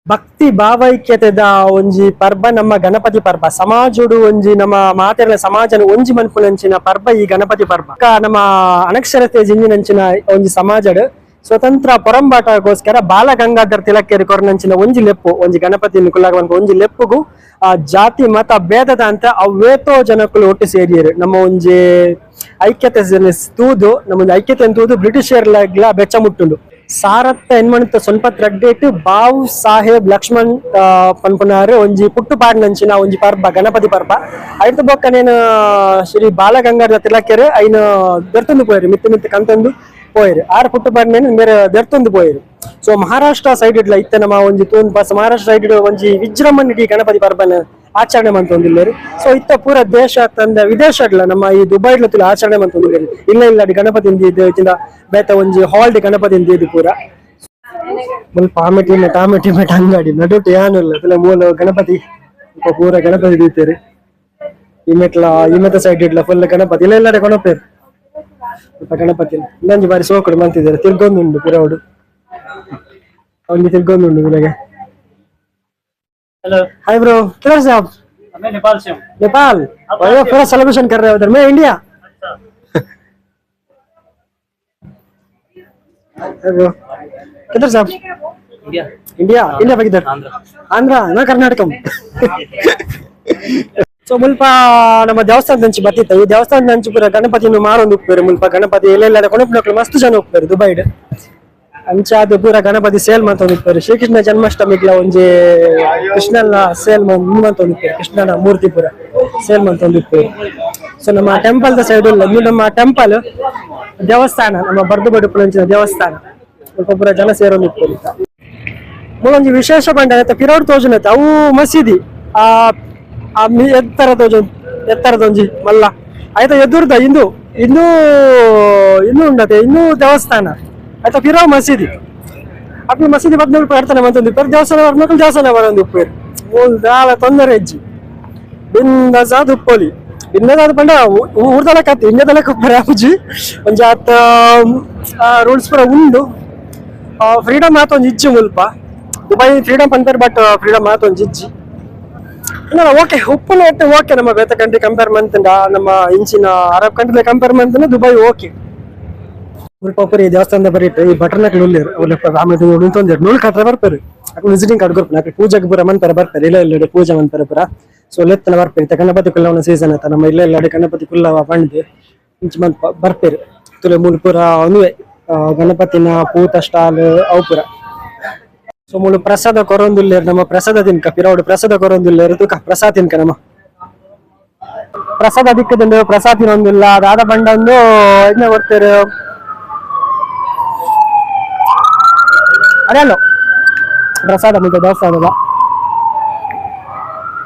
ಭಕ್ತಿ ಭಾವೈಕ್ಯತೆದ ಒಂಜಿ ಪರ್ಬ ನಮ್ಮ ಗಣಪತಿ ಪರ್ಬ. ಸಮಾಜೋಡು ಒಂಜಿ ನಮ್ಮ ಮಾತೆರ್ನ ಸಮಾಜನ ಒಂಜಿ ಮನ್ಪುನಂಚಿನ ಪರ್ಬ ಈ ಗಣಪತಿ ಪರ್ಬ. ಬೊಕ್ಕ ನಮ್ಮ ಅನಕ್ಷರತೆ ಜಿಂಜಿನಂಚಿನ ಒಂಜಿ ಸಮಾಜಡ್ ಸ್ವತಂತ್ರ ಪೊರಂಬಾಟಗೋಸ್ಕರ ಬಾಲಗಂಗಾಧರ್ ತಿಲಕೇರಿ ಕೊರ್ನಂಚಿನ ಒಂಜಿ ಲೆಪ್ಪು ಒಂಜಿ ಗಣಪತಿ ಕುಲ್ಲಾಗ ಒಂಜಿ ಲೆಪ್ಪುಗು ಆ ಜಾತಿ ಮತ ಭೇದದ ಅಂತ ಅವೇತೋ ಜನಕ್ಕುಲು ಒಟ್ಟು ಸೇರಿಯರು. ನಮ್ಮ ಒಂಜಿ ಐಕ್ಯತೆ ತೂದು, ನಮ್ಮ ಒಂಜಿ ಐಕ್ಯತೆ ತೂದು ಬ್ರಿಟಿಷರ್ಲಾಗ್ಲ ಬೆಚ್ಚ ಮುಟ್ಟುಂಡು. ಸಾರತ್ತ ಎನ್ಮಣಿತ ಸ್ವಲ್ಪ ರಡ್ಡೇಟ್ ಬಾವ್ ಸಾಹೇಬ್ ಲಕ್ಷ್ಮಣ್ ಪನ್ಪುನಾರು ಒಂಜಿ ಪುಟ್ಟು ಪಾಡ್ನಂಚಿನ ಒಂಜಿ ಪರ್ಬ ಗಣಪತಿ ಪರ್ಬ. ಐತ ಬೊಕ್ಕ ನೇನು ಶ್ರೀ ಬಾಲಗಂಗಾಧರ ತಿಲಕೆರ್ ಐನ ದೆರ್ತೊಂದು ಪೋಯೆರ್, ಮಿತ್ತು ಮಿತ್ತು ಕಂತೊಂದು ಪೋಯೆರ್. ಆರ್ ಪುಟ್ಟು ಪಾಡ್ನೇನು ಮೇರೆ ದೆರ್ತೊಂದು ಪೋಯೆರ್. ಸೊ ಮಹಾರಾಷ್ಟ್ರ ಸೈಡ್ ಇಡ್ಲ ಇತ್ತೆ ನಮ್ಮ ಒಂಜಿ ತೂನ್ ಬಸ್ ಮಹಾರಾಷ್ಟ್ರ ಸೈಡ್ ಒಂಜಿ ವಿಜೃಂಭಣೆ ಇಡೀ ಗಣಪತಿ ಪರ್ಬನ ಆಚರಣೆ ಮಂತೊಂದಿಲ್ಲೆರ್. ಸೊ ಇತ್ತ ಪೂರ ದೇಶ ತಂದ ವಿದೇಶಡ್ಲ ನಮ್ಮ ಈ ದುಬೈಡ್ಲ ತುಲು ಆಚರಣೆ ಮಂತೊಂದಿಲ್ಲೆರ್. ಇಲ್ಲ ಇಲ್ಲ ಗಣಪತಿ ಇಂದಿದ್ದು ಇತ್ತಿಂದ ಬೇತ ಒಂಜಿ ಹಾಲ್ ಗಣಪತಿ ಇಂದಿದ್ದು ಪೂರ. ಮುಲ್ಪ ಆಮೆಟಿ ಮೆಟ್ ಆಮೆಟಿ ಮೆಟ್ ಅಂಗಡಿ ನಡುಟು ಯಾನಿಲ್ಲ ತುಲೆ ಮೂಲ ಗಣಪತಿ ಮುಲ್ಪ ಪೂರ ಗಣಪತಿ ದೀತೆರ್. ಈ ಮೆಟ್ಲ ಈ ಮೆತ್ತ ಸೈಡ್ ಇಡ್ಲ ಫುಲ್ ಗಣಪತಿ ಇಲ್ಲ ಇಲ್ಲ ಕೊನಪೇರ್ ಮುಲ್ಪ ಗಣಪತಿ. ಇನ್ನೊಂಜಿ ಬಾರಿ ಸೋಕುಡು ಮಂತಿದ್ದಾರೆ, ತಿರ್ಗೊಂದುಂಡು ಪಿರವುಡು ಒಂಜಿ ತಿರ್ಗೊಂದುಂಡು ನಿಮಗೆ. Hello. Hi bro, किधर से आप? मैं नेपाल से हूँ। नेपाल? भैया पूरा सेलिब्रेशन कर रहे हो उधर। मैं इंडिया। हाय ब्रो, किधर से आप? India. India? India पे किधर? आंध्र। ಆಂಧ್ರ ನಾ ಕರ್ನಾಟಕಂ. ಸೊ ಮುಲ್ಪ ನಮ್ಮ ದೇವಸ್ಥಾನದ ಅಂಚಿ ಬತ್ತಿತ್ತ. ಈ ದೇವಸ್ಥಾನದ ಅಂಚಿ ಪೂರ ಗಣಪತಿನ ಮಾರೊಂದು ಉಪ್ಪೇರು. ಮುಲ್ಪ ಗಣಪತಿ ಎಲ್ಲೆಲ್ಲ ಕೊನಪುನಕ್ಲು ಮಸ್ತ್ ಜನ ಉಪ್ಪೇರು ದುಬೈಡ್. ಅಂಚಾದ್ ಪೂರ ಗಣಪತಿ ಸೇಲ್ ಮಂತೊಂದು ಉಪ್ಪೇರು. ಶ್ರೀಕೃಷ್ಣ ಜನ್ಮಾಷ್ಟಮಿಗ್ಲ ಒಂಜಿ ಕೃಷ್ಣನ ಸೇಲ್ ಮಂತೊಂದು ಉಪ್ಪೇರು. ಕೃಷ್ಣನ ಮೂರ್ತಿ ಪೂರ ಸೇಲ್ ಮಂತೊಂದು ಉಪ್ಪೇರು. ಸೊ ನಮ್ಮ ಟೆಂಪಲ್ ದ ಸೈಡ್ ಉಲ್ಲ. ಇದು ನಮ್ಮ ಟೆಂಪಲ್ ದೇವಸ್ಥಾನ, ನಮ್ಮ ಬರ್ದು ಬಡುಪುನಂಚಿನ ದೇವಸ್ಥಾನ. ಮುಲ್ಪ ಪೂರ ಜನ ಸೇರೊಂದು ಉಪ್ಪೇರು. ಮೂಲೊಂಜಿ ವಿಶೇಷ ಪಂಡ ಐತ ಪಿರೋಡ್ ತೋಜುನತೆ ಅವು ಮಸೀದಿ. ಆ ಆ ಎತ್ತರ ತೋಜು, ಎತ್ತರದ ಒಂಜಿ ಮಲ್ಲ ಐತ ಎದುರ್ದ ಇಂದು ಇನ್ನೂ ಇನ್ನೂ ಉಂಡತೆ ಇನ್ನೂ ದೇವಸ್ಥಾನ ಆಯ್ತಾ. ಪಿರಾವ್ ಮಸೀದಿ ಅಕ್ಲು ಮಸೀದಿ ಬದ್ನಲ್ ಪ್ರಾರ್ಥನೆ ಮಂತೊಂದು ಪೇರ್, ದೇವಸ್ಥಾನ ಬರ್ನಕುಲು ದೇವಸ್ಥಾನ ಬರೊಂದು ಉಪ್ಪೇರ್. ಮೂಲ್ ದಾಲ ತೊಂದರೆ ಇಜ್ಜಿ, ಬಿಂದಾಸ್ ಉಪ್ಪೊಲಿ. ಬಿಂದಾಸ್ ಪಂಡ ಊರ್ದಲ ಕತ್ತಿ ಇಂಡಿಯಾದಲ ಉಪ್ಪರೆ ಆಪುಜಿ. ಒಂಜಿ ಆತ ರೂಲ್ಸ್ ಪೂರ ಉಂಡು. ಫ್ರೀಡಮ್ ಆತ ಒಂಜಿ ಇಜ್ಜಿ ಮುಲ್ಪ. ದುಬೈ ಫ್ರೀಡಮ್ ಪನ್ಪೇರ್, ಬಟ್ ಫ್ರೀಡಮ್ ಆತ ಒಂಜಿ ಇಜ್ಜಿ. ಓಕೆ, ಉಪ್ಪುನ ಓಕೆ. ನಮ್ಮ ಬೇತೆ ಕಂಟ್ರಿ ಕಂಪೇರ್ ಮಂತಂಡ, ನಮ್ಮ ಇಂಚಿನ Arab country compare ಮಂತಂಡ Dubai okay. ಮುಲ್ಪ ಪೂರ ಈ ದೇವಸ್ಥಾನದ ಬರೀಟ್ ಈ ಭಟ್ರನಕ್ಲು ಉಲ್ಲೆರ್. ಅವ್ಲು ಆಮೇಲೆ ಉಂತೊಂದೆರ್, ನೂಲು ಕಟ್ರೆ ಬರ್ಪೆರ್. ಅಕುಲು ವಿಸಿಟಿಂಗ್ ಕಾರ್ಡ್ ಕೊರ್ಪುನ. ಅಕುಲು ಪೂಜೆಗ್ ಪೂರ ಮನ್ಪೆರೆ ಬರ್ಪೆರ್. ಇಲ್ಲ ಇಲ್ಲ ಪೂಜೆ ಮನ್ಪೆರೆ ಪೂರ. ಸೊ ಲೆತ್ತನ ಬರ್ಪೆರ್. ಇತ್ತೆ ಗಣಪತಿ ಕುಲ್ಲವನ ಸೀಸನ್ ಆತ. ನಮ್ಮ ಇಲ್ಲ ಇಲ್ಲ ಗಣಪತಿ ಕುಲ್ಲವ ಪಂಡ್ದ್ ಇಂಚ ಮನ್ಪ ಬರ್ಪೆರ್. ತುಲೆ ಮೂಲು ಪೂರ ಉಂದುವೆ ಗಣಪತಿನ ಪೂತ ಸ್ಟಾಲ್ ಅವು ಪೂರ. ಸೊ ಮೂಲು ಪ್ರಸಾದ ಕೊರೊಂದುಲ್ಲೆರ್. ನಮ್ಮ ಪ್ರಸಾದ ತಿನ್ಕ. ಪಿರವುಡು ಪ್ರಸಾದ ಕೊರೊಂದುಲ್ಲೆರ್. ತೂಕ, ಪ್ರಸಾದ ತಿನ್ಕ. ನಮ್ಮ ಪ್ರಸಾದ ದಿಕ್ಕದಂಡು, ಪ್ರಸಾದ ತಿನ್ನೊಂದಿಲ್ಲ. ದಾದ ಬಂಡೊಂದು ಇನ್ನ ಕೊಡ್ತೇರು. ಅದೇ ಅಲ್ಲ ಪ್ರಸಾದ ಮುಲ್ಪ ದೇವಸ್ಥಾನದ.